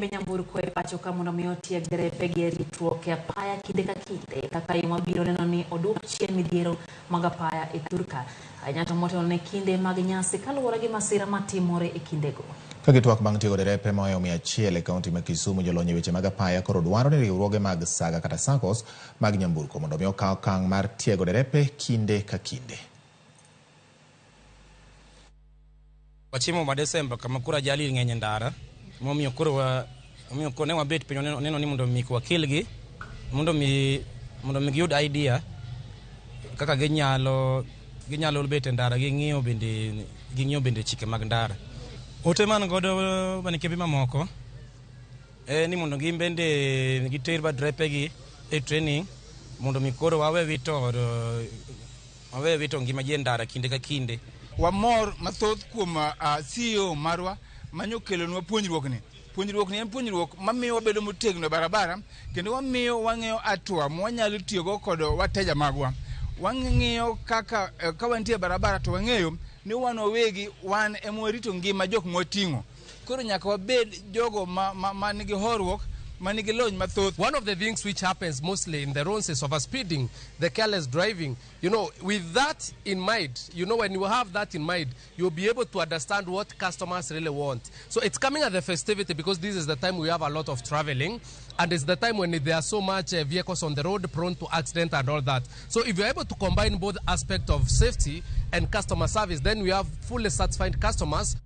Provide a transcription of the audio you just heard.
Nyamburko e pacho ka mondo mi otieg derepe gi e ritruok e apaya kinde ka kinde kaka yo mabiro neno ni oduok chien midhiero mag apaya e thurka ahinya to motelo ne kinde mag nyasi kaluwore gi masira matimore e kindego. Ka gitwak bang' tiego derepe mohewo 100 e kaunti ma Kisumu, jolony e weche mag apaya koro dwaro ni riwruoge mag saga kata SACCOS mag nyamburko mondo mi okaw okang' mar tiego derepe kinde ka kinde. Wachimo ma Desemba kama koro ajali ng'eny e ndara, momiyo koro wa omiyo koro ne wabet piny waneno ni mondo mi wakelgi mondo mi giyud idea kaka ginyalo bet e ndara ging'iyo bende chike mag ndara. Ote man godo man kembe mamoko en ni mondo gin bende giter derepegi e training mondo mi koro wawe wito ngima ji e ndara kinde ka kinde. Wamor mathoth kuom CEO marwa manyokelonwa puonjruokni. Puonjruokni en puonjruok mamiyo wabedo motegno e barabara kendo wamiyo wang'eyo hatua mwanyalo tiyogo kod wateja magwa. Wang'iyo kaka ka wantie e barabara to wang'eyo ni wan wawegi wan ema warito ngima jok mwating'o. Koro nyaka wabed jogo ma nigi horuok, manigi lony mathoth. One of the things which happens mostly in the roads is overspeeding, the careless driving. With that in mind, when you have that in mind, you'll be able to understand what customers really want. So it's coming at the festivity because this is the time we have a lot of traveling, and it's the time when there are so much vehicles on the road prone to accident and all that. So if you're able to combine both aspects of safety and customer service, then we have fully satisfied customers.